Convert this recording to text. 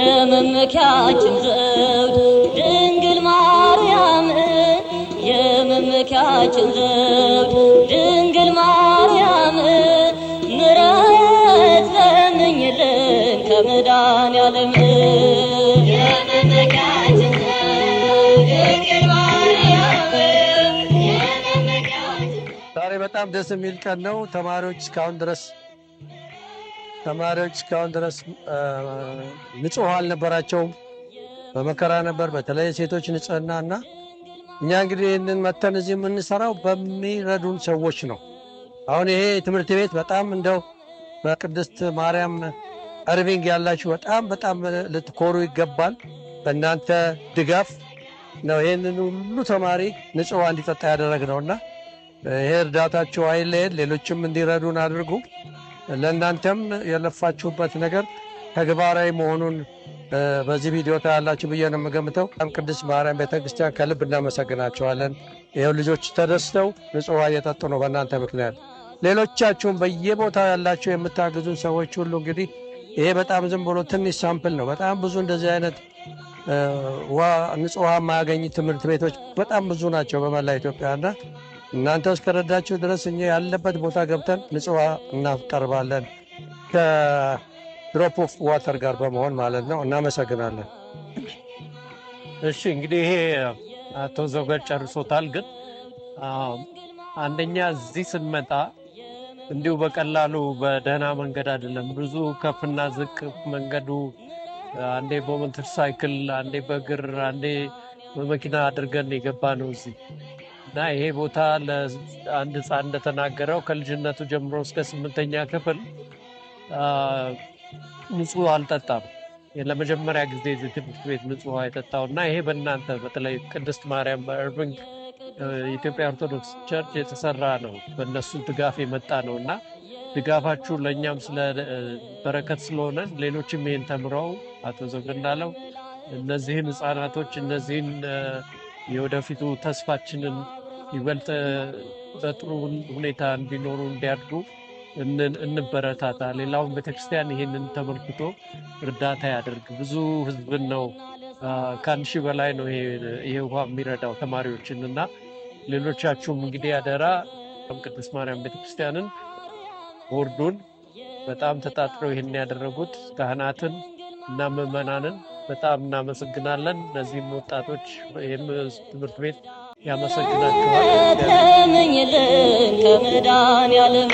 የመመኪያችን ዘውድ ድንግል ማርያም፣ የመመኪያችን ዘውድ ድንግል ማርያም፣ ምሕረት ለምኝልን ከመድኃኔዓለም። የመመኪያችን ዘውድ ድንግል ማርያም፣ የመመኪያችን ዛሬ በጣም ደስ የሚል ቀን ነው። ተማሪዎች እስካሁን ድረስ ንጹህ ውሃ አልነበራቸውም። በመከራ ነበር። በተለይ የሴቶች ንጽህና። እና እኛ እንግዲህ ይህንን መተን እዚህ የምንሰራው በሚረዱን ሰዎች ነው። አሁን ይሄ ትምህርት ቤት በጣም እንደው በቅድስት ማርያም እርቪንግ ያላችሁ በጣም በጣም ልትኮሩ ይገባል። በእናንተ ድጋፍ ነው ይህንን ሁሉ ተማሪ ንጹህ ውሃ እንዲጠጣ ያደረግነው። እና ይሄ እርዳታችሁ አይለየን፣ ሌሎችም እንዲረዱን አድርጉ። ለእናንተም የለፋችሁበት ነገር ተግባራዊ መሆኑን በዚህ ቪዲዮ ታያላችሁ ብዬ ነው የምገምተው። በጣም ቅድስት ማርያም ቤተክርስቲያን ከልብ እናመሰግናቸዋለን። ይኸው ልጆች ተደስተው ንጹህ ውሃ እየጠጡ ነው በእናንተ ምክንያት። ሌሎቻችሁም በየቦታው ያላችሁ የምታግዙን ሰዎች ሁሉ፣ እንግዲህ ይሄ በጣም ዝም ብሎ ትንሽ sample ነው። በጣም ብዙ እንደዚህ አይነት ንጹህ ውሃ የማያገኝ ትምህርት ቤቶች በጣም ብዙ ናቸው በመላ ኢትዮጵያ። እና እናንተ እስከረዳችሁ ድረስ እኛ ያለበት ቦታ ገብተን ንጹህ ውሃ እናቀርባለን ከ Drop of Water ጋር በመሆን ማለት ነው። እናመሰግናለን። እሺ፣ እንግዲህ ይሄ አቶ ዘውገ ጨርሶታል። ግን አንደኛ እዚህ ስንመጣ እንዲሁ በቀላሉ በደህና መንገድ አይደለም። ብዙ ከፍና ዝቅ መንገዱ፣ አንዴ በሞተር ሳይክል፣ አንዴ በእግር፣ አንዴ በመኪና አድርገን የገባነው እዚህ። እና ይሄ ቦታ ለአንድ ሕፃን እንደተናገረው ከልጅነቱ ጀምሮ እስከ ስምንተኛ ክፍል ንጹህ አልጠጣም። ለመጀመሪያ ጊዜ እዚህ ትምህርት ቤት ንጹህ ውሃ የጠጣው። እና ይሄ በእናንተ በተለይ ቅድስት ማርያም በእርቪንግ የኢትዮጵያ ኦርቶዶክስ Church የተሰራ ነው። በእነሱ ድጋፍ የመጣ ነው። እና ድጋፋችሁ ለእኛም ስለ በረከት ስለሆነ ሌሎችም ይሄን ተምረው፣ አቶ ዘውገ እንዳለው፣ እነዚህን ህጻናቶች፣ እነዚህን የወደፊቱ ተስፋችንን ይበልጥ በጥሩ ሁኔታ እንዲኖሩ፣ እንዲያድጉ እንበረታታ። ሌላውን ቤተክርስቲያን ይሄንን ተመልክቶ እርዳታ ያደርግ። ብዙ ህዝብን ነው፣ ከ1,000 በላይ ነው ይሄ ውሃ የሚረዳው ተማሪዎችን። እና ሌሎቻችሁም እንግዲህ አደራ ቅድስት ማርያም ቤተክርስቲያንን፣ ቦርዱን፣ በጣም ተጣጥረው ይህን ያደረጉት ካህናትን እና ምዕመናንን በጣም እናመሰግናለን። እነዚህም ወጣቶች፣ ይህም ትምህርት ቤት ያመሰግናችኋል። ለምኝልን ከመድኃኔዓለም።